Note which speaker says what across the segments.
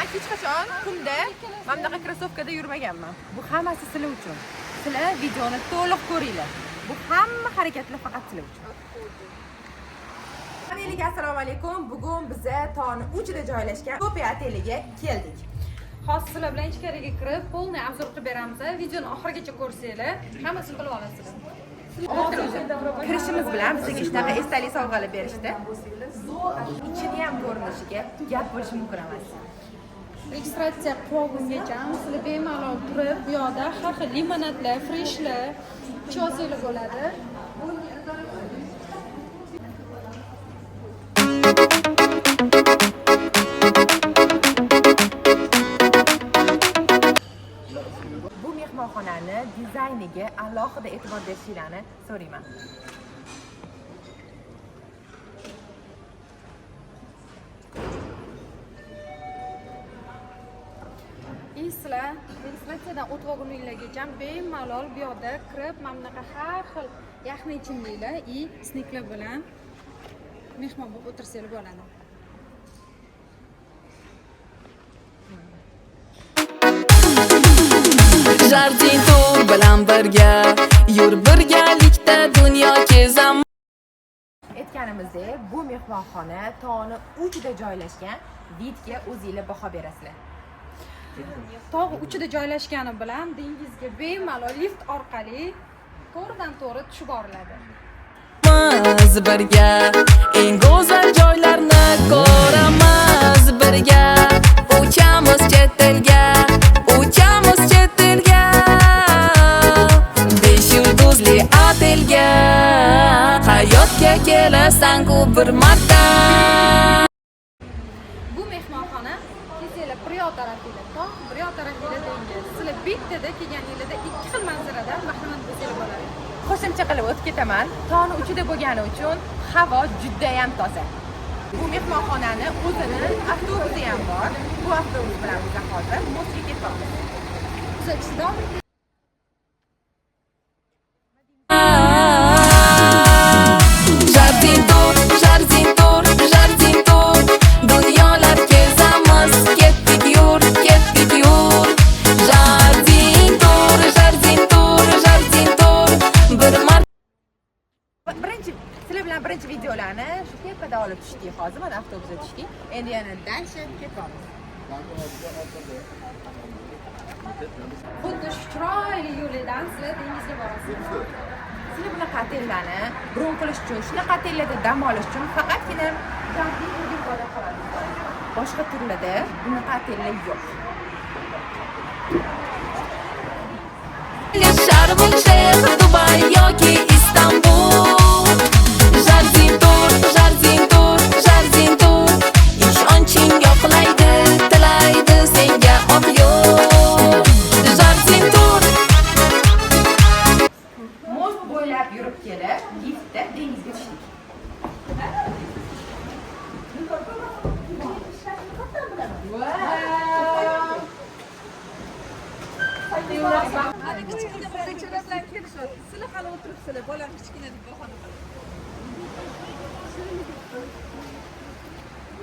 Speaker 1: Men hech qachon qumda mana bunaqa krossovkada yurmaganman. Bu hammasi sizlar uchun. Sizlar videoni to'liq ko'ringlar. Bu hamma harakatlar faqat sizlar uchun. Hammaga assalomu alaykum. Bugun biza tog'ni uchida joylashgan Topiya oteliga keldik.
Speaker 2: Hozir sizlar bilan ichkariga kirib, полный обзор qilib beramiz. Videoni oxirigacha ko'rsanglar, hammasini bilib olasizlar.
Speaker 1: Kirishimiz bilan bizga shunaqa esdalik sovg'alar berishdi. Ichini ham ko'rinishiga gap bo'lishi mumkin emas.
Speaker 2: Registratsiya qilgungacha sizlar bemalol turib, bu yoqda har xil limonadlar, freshlar ichib olsanglar bo'ladi.
Speaker 1: Bu mehmonxonani dizayniga alohida e'tibor berishingizni so'rayman.
Speaker 2: И sizlar registratsiyadan o'tib olguninglargacha bemalol bu yoqda kirib, mana bunaqa har xil yaxna ichimliklar и sneklar bilan mehmon bo'lib o'tirsanglar bo'ladi.
Speaker 3: Jardin Tour bilan birga yur, birgalikda dunyo kezamiz.
Speaker 1: Aytganimizdek, bu mehmonxona tog'ni uchida joylashgan. Вид ga o'zinglar baho berasizlar.
Speaker 2: Tog' uchida joylashgani bilan dengizga bemalol lift orqali to'g'ridan to'g'ri tushib boriladi.
Speaker 3: Birga eng go'zal joylarni ko'ramiz, birga uchamiz chet elga, uchamiz chet elga, besh yulduzli otelga. Hayotga kelasan-ku bir marta.
Speaker 2: Bu mehmonxona kelsanglar bir yoq tarafinglar tog', bir yoq tarafinglar dengiz. Sizlar bittada kelganinglarda ikki xil manzaradan bahramand bo'lsanglar bo'ladi.
Speaker 1: Qo'shimcha qilib o'tib ketaman. Tog'ni uchida bo'lgani uchun havo juda ham toza. Bu mehmonxonani o'zini avtobusi ham bor. Bu avtobus bilan biz hozir мост ga ketmoqmiz.
Speaker 2: Kuzatishda
Speaker 3: Jardin Tour, Jardin Tour, Jardin Tour. Dunyolar kezamiz, ketdik yur, ketdik yur. Jardin Tour, Jardin Tour, Jardin Tour. Bir marta
Speaker 1: Birinchi sizlar bilan birinchi videolarni shu tepada olib tushdik. Hozir mana avtobusga tushdik. Endi yana дальше ketamiz.
Speaker 2: Xuddi shu chiroyli yo'lidan sizlar dengizga borasizlar.
Speaker 1: Sizlar bunaqa otellarni bron qilish uchun, shunaqa otellarda dam olish uchun faqatgina Jardin Tourga ibodat qiladi. Boshqa turlarda bunaqa otellar yo'q.
Speaker 3: Sharm el-Shayx, Dubay yoki Istanbul. Jardin Tour, Jardin Tour, Jardin Tour. Ishonching yoqlaydi, tilaydi senga oq yo'l. Jardin Tour.
Speaker 1: Мост bo'ylab yurib kelib, liftda dengizga tushdik. Wow!
Speaker 4: Hali kichkina bolachalar bilan kelishyapti. Sizlar hali o'tiribsizlar, bolam kichkina deb bahona qilib.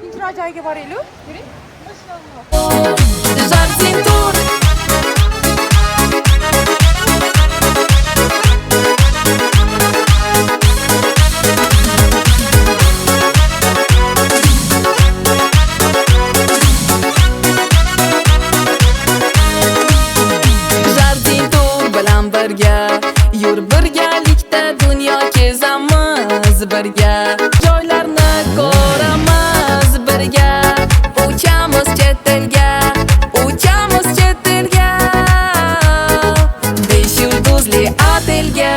Speaker 1: Tinchroq joyga boraylik. Yuring.
Speaker 3: Jardin Tour. Jardin Tour bilan birga yur, birgalikda dunyo kezamiz, birga joylarni ko'ramiz, birga uchamiz chet elga, uchamiz chet elga, besh yulduzli otelga.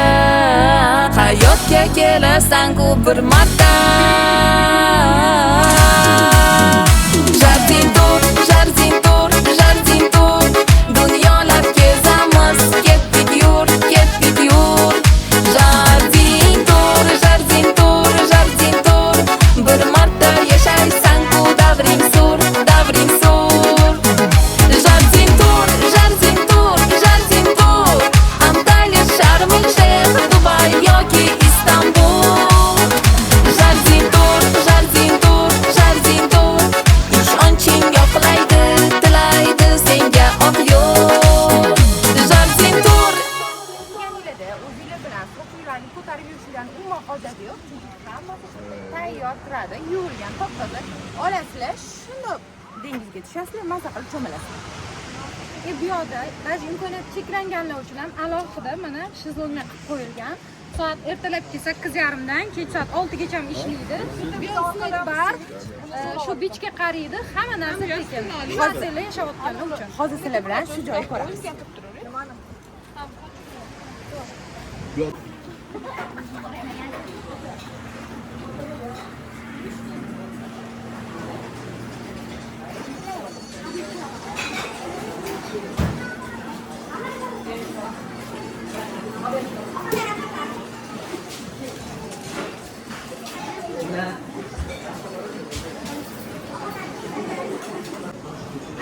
Speaker 3: Hayotga kelasan-ku bir marta. Jardin Tour, Jardin Tour, Jardin Tour. Dunyolar kezamiz, ketdik yur, ketdik yur. Jardin Tour, Jardin Tour, Jardin Tour. Bir marta yashaysan-ku, davring sur, davring sur. Jardin Tour, Jardin Tour, Jardin Tour. Antalya, Sharm el-Shayx, Dubay yoki Istanbul. Jardin Tour.
Speaker 1: Olasizlar, shundoq dengizga tushasizlar, maza qilib cho'milasizlar.
Speaker 2: Bu yoqda даже imkoniyati cheklanganlar uchun ham alohida mana shezlonglar qilib qo'yilgan. Soat ertalabki 8:30dan kech soat 6gacha ham ishlaydi. Bu yoqda snack bar, shu beachga qaraydi, hamma narsa tekin. Shu otelda yashayotganlar uchun.
Speaker 1: Hozir sizlar bilan shu joyni ko'ramiz.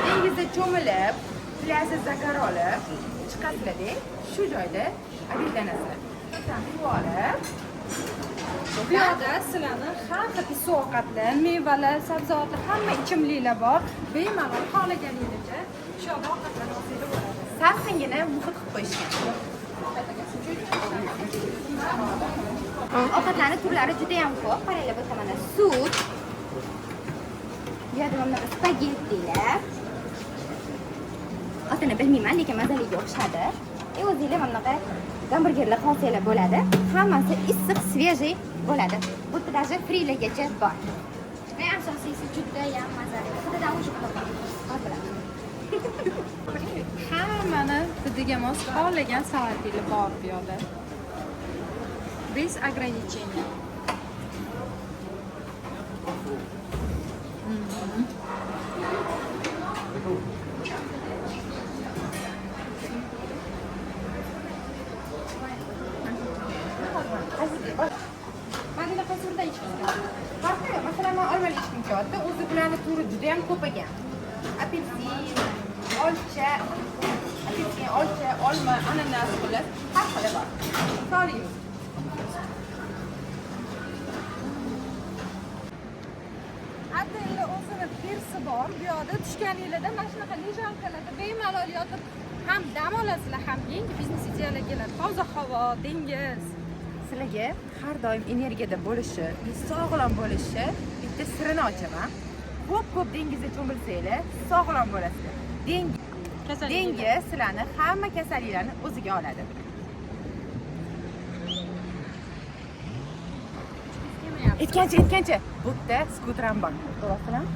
Speaker 1: Dengizda cho'milib, plyajda загар olib, chiqasizlar-da, shu joyda обед lanasizlar. Suv olib,
Speaker 2: Bu yoqda sizlarni har xil issiq ovqatlar, mevalar, sabzavotlar, hamma ichimliklar bor. Bemalol xohlaganingizcha shu yoqda ovqatlanib olsanglar bo'ladi.
Speaker 1: Salqingina muhit qilib qo'yishgan.
Speaker 5: Ovqatlarni turlari juda ham ko'p. Qaranglar, bu tomonda sut. Bu yerda mana bunaqa spagettilar. Otini bilmayman, lekin mazaliga o'xshadi. O'zinglar mana bunaqa gamburgerlar qolsanglar bo'ladi. Hammasi issiq, свежий bo'ladi. Bu yerda даже frilargacha bor. Va asosiysi juda ham mazali. Hididan уже qotiladi.
Speaker 2: Hammani hidiga mos xohlagan salatinglar bor bu yoqda. Без ограничения. Madina, qaysi biridan ichgisi keladi?
Speaker 1: Farqi yo'q. Masalan, men olmali ichgim kelyapti. O'zi bularni turi juda ham ko'p ekan. Apelsin, olcha, apelsin, olcha, olma, ananas, xullas, har xili bor. Sog'ligimiz.
Speaker 2: Otelda o'zini pirsi bor. Bu yoqda tushganinglarda mana shunaqa лежанка larda bemalol yotib ham dam olasizlar, ham yangi biznes ideyalar keladi. Toza havo, dengiz.
Speaker 1: Sizlarga har doim energiyada bo'lishi, sog'lom bo'lishi bitta sirini ochaman. Ko'p-ko'p dengizda cho'milsanglar, sog'lom bo'lasizlar.
Speaker 2: Kasalliklar.
Speaker 1: Dengiz sizlarni hamma kasalliklarni o'ziga oladi.
Speaker 2: Kelmayapti.
Speaker 1: Aytgancha, aytgancha, bu yerda skuter ham bor. Ko'ryapsizlarmi?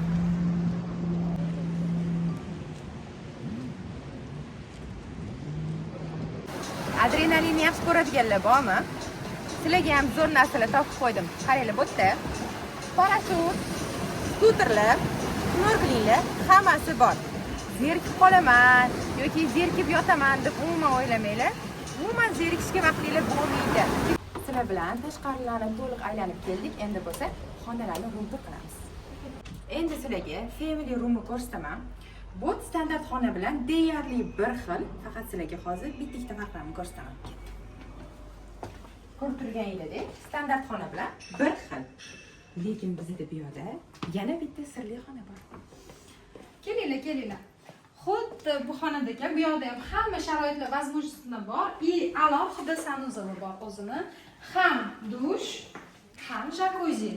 Speaker 1: Adrenalinni yaxshi ko'radiganlar bormi? Sizlarga ham zo'r narsalar topib qo'ydim. Qaranglar, bu yerda parashyut, skuterlar, snorkelinglar hammasi bor. Zerikib qolaman yoki zerikib yotaman deb umuman o'ylamanglar. Umuman zerikishga vaqtinglar bo'lmaydi. Sizlar bilan tashqarilarni to'liq aylanib keldik. Endi bo'lsa xonalarni room tour qilamiz. Endi sizlarga family roomni ko'rsataman. Bu standart xona bilan deyarli bir xil, faqat sizlarga hozir bitta-ikkita farqlarni ko'rsataman. Ko'rib turganingizdek, standart xona bilan bir xil. Lekin bizda bu yoqda yana bitta sirli xona bor.
Speaker 2: Kelinglar, kelinglar. Xuddi bu xonadagi bu yoqda ham hamma sharoitlar, возможность lar bor. И alohida санузел i bor o'zini. Ham dush, ham jakuzi.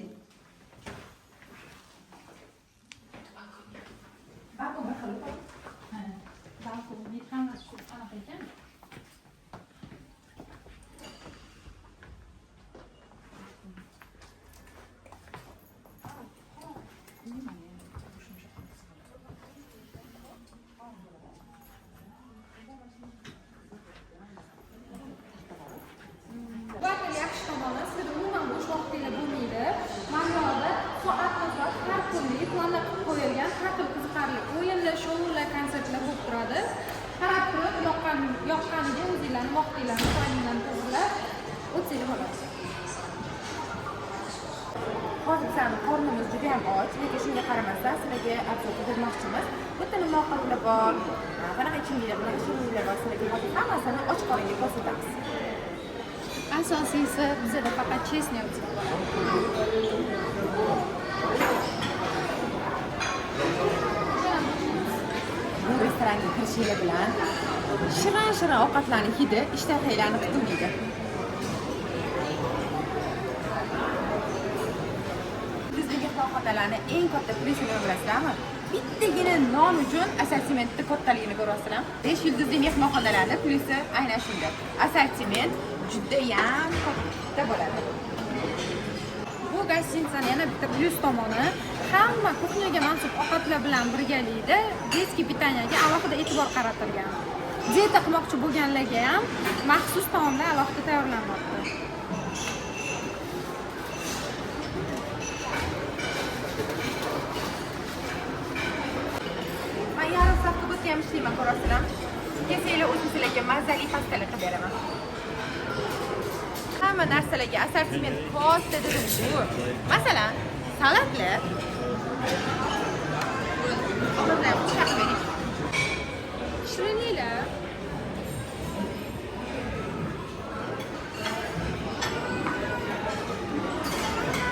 Speaker 1: Balkon bir xil.
Speaker 2: Ha, balkon, hammasi shu anaqa ekan. Bu otel yaxshi tomoni, sizda umuman bo'sh vaqtinglar bo'lmaydi. Mana bu yoqda soatma-soat har kunlik planlar qilib qo'yilgan, har xil qiziqarli o'yinlar, shoular, konsertlar bo'lib turadi. Qarab turib, yoqqaniga o'zinglarni vaqtinglarni, timinglarni to'g'rilab o'tsanglar bo'ladi.
Speaker 1: Hozir bizani qornimiz juda ham och, lekin shunga qaramasdan sizlarga обзор qilmoqchimiz. Bu yerda nima ovqatlar bor, qanaqa ichimliklar, qanaqa shirinliklar bor, sizlarga hozir hammasini och qoringa ko'rsatamiz.
Speaker 2: Asosiysi bizada faqat честный отзыв bor.
Speaker 1: Bu restoranga kirishinglar bilan shirin-shirin ovqatlarning hidi ishtahanglarni qutlaydi. Bizni mehmonxonamiz mehmonxonalarni eng katta plyusi nima bilasizlarmi? Bittagina non uchun assortimentni kattaligini ko'ryapsizlarmi? 5 yulduzli mehmonxonalarni plyusi aynan shunda. Assortiment judayam katta bo'ladi.
Speaker 2: Bu gostinitsani yana bitta plyus tomoni, hamma кухня ga mansub ovqatlar bilan birgalikda детский питания ga alohida e'tibor qaratilgan. Dieta qilmoqchi bo'lganlarga ham maxsus taomlar alohida tayyorlanmoqda.
Speaker 1: Man yarim soatga bo'lsa ham ishlayman, ko'ryapsizlarmi? Kelsanglar o'zim sizlarga mazali pastalar qilib beraman. Hamma narsalarga assortiment katta dedim bu. Masalan, salatlar. Oldindan pichoq bering.
Speaker 2: Shirinliklar.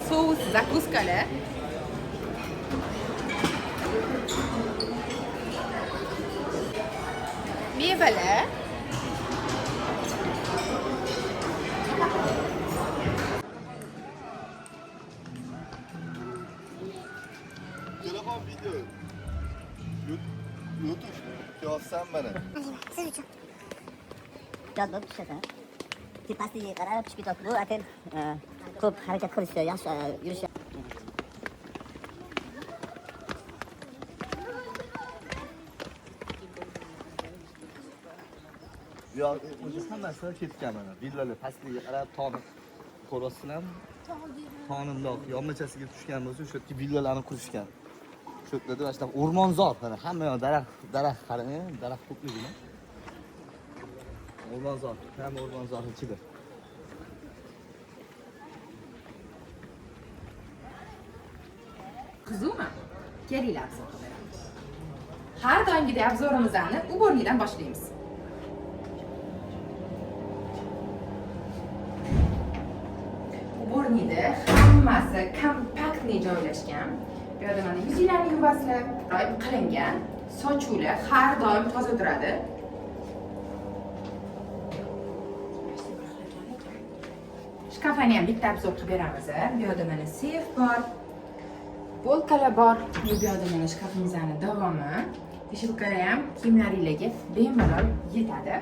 Speaker 1: Sous, закуска lar. Mevalar.
Speaker 6: Telefon video. YouTube yozsam mana.
Speaker 7: Siz uchun. Jodda tushasan. Tepasiga qarab tushib ketadi. Bu otel ko'p harakat qilishi, yaxshi yurishi.
Speaker 6: Bu yoq o'zi hammasi ketgan mana. Villalar pastligiga qarab tog'ni ko'ryapsizlarmi? Tog'ni bundoq yonmachasiga tushgan bo'lsa, o'sha yerga villalarni qurishgan. Shu yerda mana shunaqa o'rmonzor, mana hamma yoq daraxt, daraxt qarang, daraxt ko'pligini. O'rmonzor, hamma o'rmonzor ichida.
Speaker 1: Qiziqmi? Kelinglar, обзор qilib beramiz. Har doimgidek обзор imizni уборный dan boshlaymiz. Уборный da hammasi компактный joylashgan. Bu yerda mana yuzinglarni yuvasizlar, ajoyib qilingan, sochuvlar har doim toza turadi. Shkafani ham bitta обзор qilib beramiz. Bu yerda mana seyf bor, полка lar bor. Bu yerda mana shkafimizni davomi. Вешалка lar ham kiyimlaringlarga bemalol yetadi.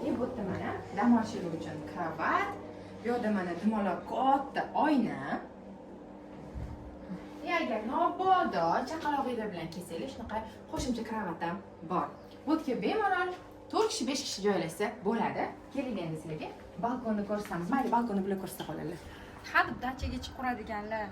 Speaker 1: И bu yerda mana dam olishlar uchun kravat, bu yerda mana dumaloq katta oyna. И agar mabodo chaqalog'inglar bilan kelsanglar, shunaqa qo'shimcha kravat ham bor. Bu yerga bemalol 4 kishi, 5 kishi joylashsa bo'ladi. Keling, endi sizlarga balkonni ko'rsatamiz. Mayli, balkonni bular ko'rsata qoladilar.
Speaker 2: Hadeb dachaga chiqib quradiganlar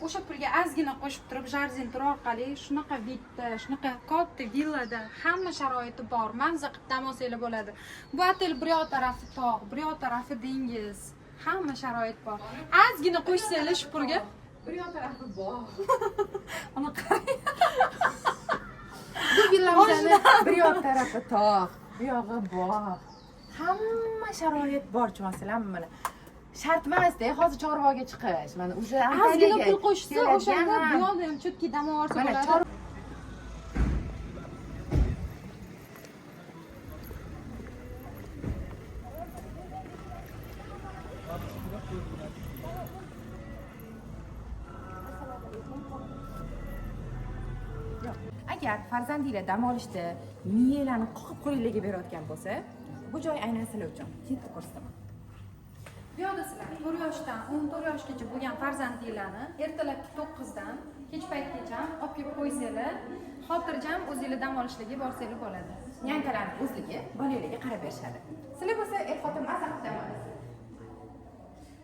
Speaker 2: o'sha pulga ozgina qo'shib turib, Jardin Tour orqali shunaqa вид da, shunaqa katta villada hamma sharoiti bor, mazza qilib dam olsanglar bo'ladi. Bu otel bir yoq tarafi tog', bir yoq tarafi dengiz, hamma sharoit bor. Ozgina qo'shsanglar shu pulga.
Speaker 1: Bir yoq tarafi bog'.
Speaker 2: Uni qarang.
Speaker 1: Bu villamizni bir yoq tarafi tog', bu yog'i bog'. Hamma sharoit bor, tushunasizlarmi mana. Shart emas-da, hozir Chorvoqga chiqish. Mana уже
Speaker 2: Ozgina
Speaker 1: Antaliyaga
Speaker 2: pul qo'shsa,
Speaker 1: keladigan
Speaker 2: o'shanda
Speaker 1: ham.
Speaker 2: bu yoqda ham чётко dam olsa
Speaker 1: Mana
Speaker 2: bo'ladi.
Speaker 1: Agar farzandinglar dam olishda miyalarni qoqib qo'linglarga berayotgan bo'lsa, bu joy aynan sizlar uchun. Ketib ko'rsataman.
Speaker 2: Bu yoqda sizlar 4 yoshdan 14 yoshgacha bo'lgan farzandinglarni ertalabki 9 dan kech paytgacha olib kelib qo'ysanglar, xotirjam o'zinglar dam olishlarga borsanglar bo'ladi.
Speaker 1: Нянька larni o'zligi bolalarga qarab berishadi. Sizlar bo'lsa er xotin maza qilib dam olasiz.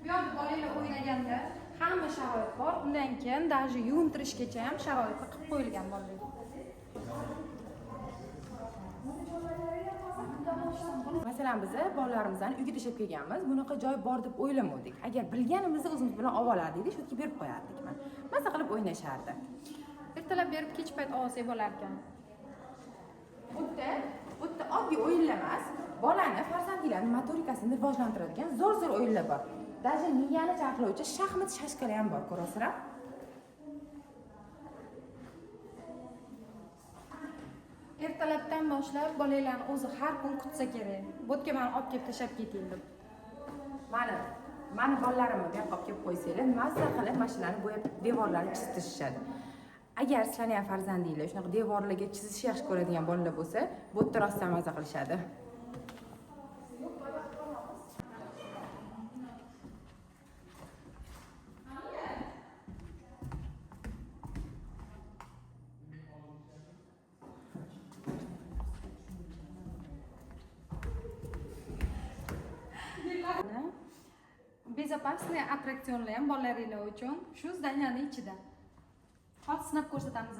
Speaker 2: Bu yoqda bolalar o'ynaganda hamma sharoit bor. Undan keyin даже yuvintirishgacha ham sharoitni qilib qo'yilgan bolalarga.
Speaker 1: Masalan, biz bolalarimizni uyga tashlab kelganmiz. Bunaqa joy bor deb o'ylamovdik. Agar bilganimizda o'zimiz bilan olib olardik, shu yerga berib qo'yardik. Mana. Maza qilib o'ynashardi.
Speaker 2: Ertalab berib kech payt olsak bo'lar ekan.
Speaker 1: Bu yerda oddiy o'yinlar emas, bolani, farzandinglarni motorikasini rivojlantiradigan zo'r-zo'r o'yinlar bor. Даже miyani charxlovchi shaxmat shashkalar ham bor, ko'rasizlar?
Speaker 2: Ertalabdan boshlab bolanglarni o'zi har kun kutsa kerak. Bu yerga mani olib kelib tashlab keting deb.
Speaker 1: Mana Mani bolalarimni bu yoqqa olib kelib qo'ysanglar, mazza qilib mashinani bo'yab devorlarni chizdirishadi. Agar sizlarni ham farzandinglar shunaqa devorlarga chizishni yaxshi ko'radigan bolalar bo'lsa, bu yerda rostdan maza qilishadi.
Speaker 2: Безопасный attraksionlar ham bolalaringlar uchun shu здания ning ichida. Hozir sinab ko'rsatamiz.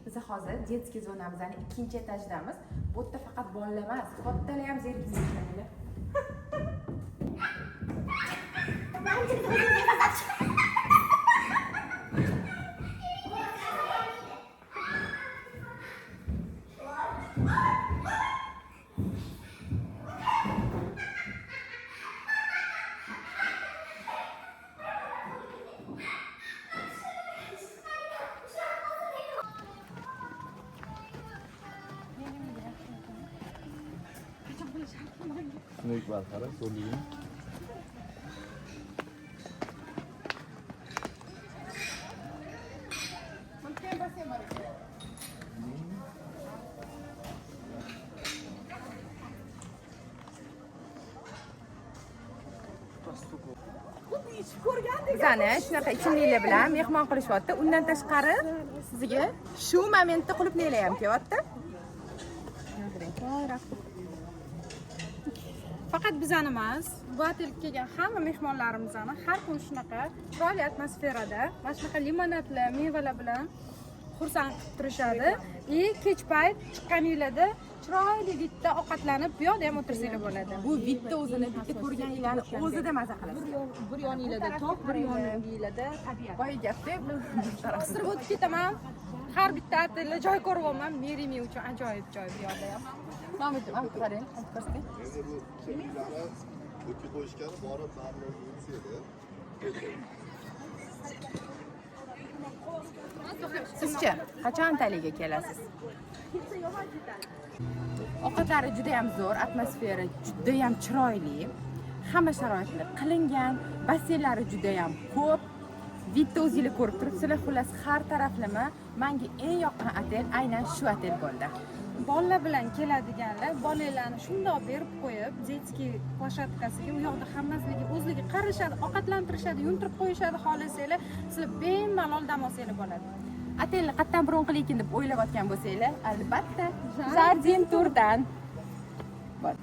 Speaker 1: Biz hozir детский zonamizni ikkinchi etajidamiz. Bu yerda faqat bolalar emas, kattalar ham zerikmaydi.
Speaker 6: Snake var qara, zo'rligini.
Speaker 1: Bizani shunaqa ichimliklar bilan mehmon qilishyapti. Undan tashqari sizga shu momentda qulupnaylar ham kelyapti.
Speaker 2: Faqat bizani emas, bu otelga kelgan hamma mehmonlarimizni har kun shunaqa chiroyli atmosferada, mana shunaqa limonadlar, mevalar bilan xursand qilib turishadi. И kech payt chiqqaninglarda chiroyli bitta ovqatlanib, bu yoqda ham o'tirsanglar bo'ladi.
Speaker 1: Bu bitta o'zini bitta ko'rganinglarni o'zida maza qilasiz.
Speaker 4: Bir yoninglarda tog', bir yoninglarda tabiat.
Speaker 1: Boya gapda
Speaker 2: Qistirib o'tib ketaman. Har bitta otelda joy ko'ryapman. Merimi uchun ajoyib joy bu yoqda ham.
Speaker 1: Mana bu mana qarang, ko'rsating.
Speaker 8: Endi bu uylarni o'tga qo'yishgani borib baribir o'tsa.
Speaker 1: Sizchi qachon Antaliyaga kelasiz? Ovqatlari juda ham zo'r, atmosfera juda ham chiroyli. Hamma sharoitlar qilingan, basseynlari juda ham ko'p. Bitta o'zinglar ko'rib turibsizlar, xullas har taraflama menga eng yoqqan otel aynan shu otel bo'ldi.
Speaker 2: Bolalar bilan keladiganlar bolalarni shundoq berib qo'yib, детский площадкasiga u yoqda hammasiligi o'zligi qarashadi, ovqatlantirishadi, yuvintirib qo'yishadi, xohlasanglar sizlar bemalol dam olsanglar bo'ladi.
Speaker 1: Otelni qayerdan bron qilaykin deb o'ylayotgan bo'lsanglar, albatta Jardin Tourdan. Bor.